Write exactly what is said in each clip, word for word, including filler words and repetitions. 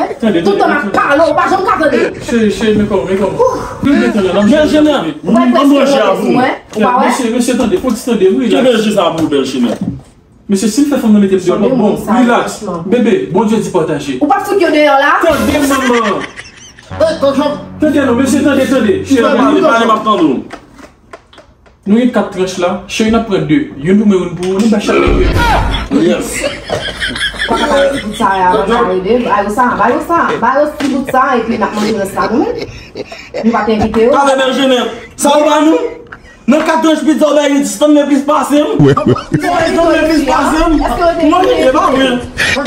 mwen? Tande, tande, tande. Tout tan m ap pale, ou pa janm ka tande. Cheri, cheri, men kòman, men kòman. Bèl Jenè, m branche avè w. Ou pa prèske monte sou mwen, ou pa wè? Mesye, mesye, tande, fò ti tande, m rilaks. Ki bèl Jenè sa pou bèl Jenè? Mesye, si m fè fanm nan mete m deyò, m ap bon. Rilaks. Bebe, Bondye di pataje. Ou p ap fout yo deyò la? Tande, manman. Tande non, mesye, tande, tande. Cheri, pale, pale, m ap tande w. Nou gen kat tranch la, cheri, n ap pran de. Youn pou mwen, youn pou ou, nou bay chak nèg de. Yes. Pa ka bay ti bout sa a, pa ka bay de. Ba yo sa, ba yo sa, ba yo ti bout sa, epi n ap manje rès la nou menm. Nou pa t envite yo. Pale bèl Jenè. Sa ou ba nou? Nan kat tranch pizza ou bay li, Stanley plis pase m. Ou bay Stanley plis pase m. Mwen mete pa vre.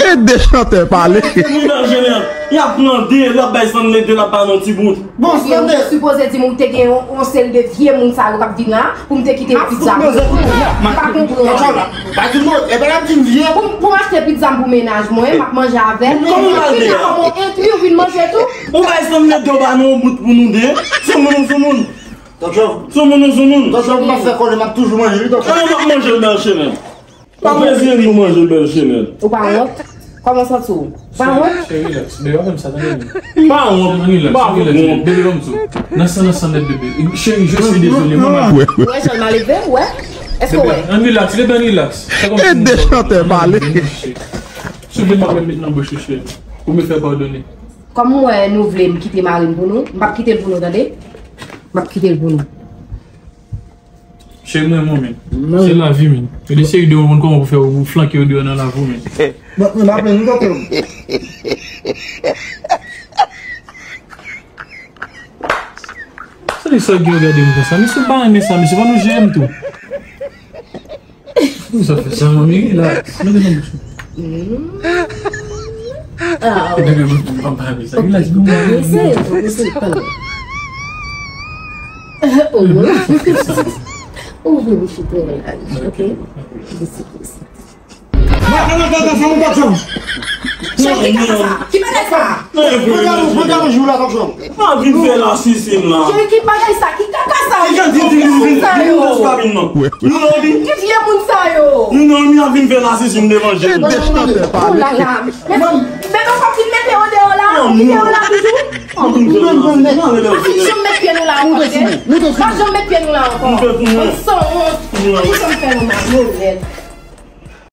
Ede chantè pale. Wi, bèl Jenè. Y ap pran de, l ap bay Stanley de, l ap ba nou ti bout. Bon, Stanley. Ou sipoze di m ou te gen yon, yon seri de vye moun sa yo k ap vin la pou m te kite pizza pou yo. M pa konprann. Pa di mo, e pa l ap di m vye. Pou, pou m achte pizza m pou mennaj mwen, m ap manje avè l. Kòman w pral de a? Kòman w enkli w vin manje tou? Ou bay Stanley de, ou ba nou yon bout pou nou de. Sou moun, sou moun. Tonton. Sou moun, sou moun. Tonton, m ap fè kòlè, m ap toujou manje li, tonton. Kòman m ap manje l, bèl Jenè? Pa mezire nou manje bèl Jenè. Ou pa wont? Kòman w santi w? Pa wont? Cheri, rilaks. Bebe, pa fè m sa, tande m. Pa wont. Rilaks, rilaks. Bebe, ban m di w. Nan san, nan san nèt, bebe. Cheri, je suis désolé, manman. Ou wè jan l malelve, ou wè? Èske w wè? Ann rilaks, bebe, ann rilaks. Ede chantè pale. Si w vle, m ap met nan bouch ou, cheri. Ou me fè padone. Kòm m wè nou vle m kite mari m pou nou, m p ap kite l pou nou, tande? M p ap kite l pou nou. Cheri, m renmen w, men. Se lavi, men. Gen de seri de moun kòman pou fè ou flanke yo deyò nan lavi w, men. Bon, men m ap plenn tonton. Se li sèl ki regade m konsa. Mesye pa renmen sa, mesye pa nou jere m tou. Pou sa fè sa, manmi, rilaks. Mete nan bouch ou. Ah, epi bebe, bebe, pa pale sa. Rilaks, bebe. Ese, ese, pale. Oh, oh, bebe, je suis très relax, ok? Mwen, mwen, mwen, mwen, mwen, mwen, mwen. Cheri, ki kaka sa? Ki bagay sa? Mwen, mwen, mwen, mwen, mwen, mwen. Pa vin fè lasisin la. Cheri, ki bagay sa? Ki kaka sa? Ki jan di di nou vin, vin nan kabin nan? Nou nan vin. Ki vye moun sa yo? Nou nan vin ap vin fè lasisin devan je nou. Oh la la. Men, men nou pa fin mete yo deyò la? Kite yo la toujou? Pa fin janm met pye nou la ankò, tande? Pa janm met pye nou la ankò. Bann sanwont. Ki jan m fè nou mal, nou rèd.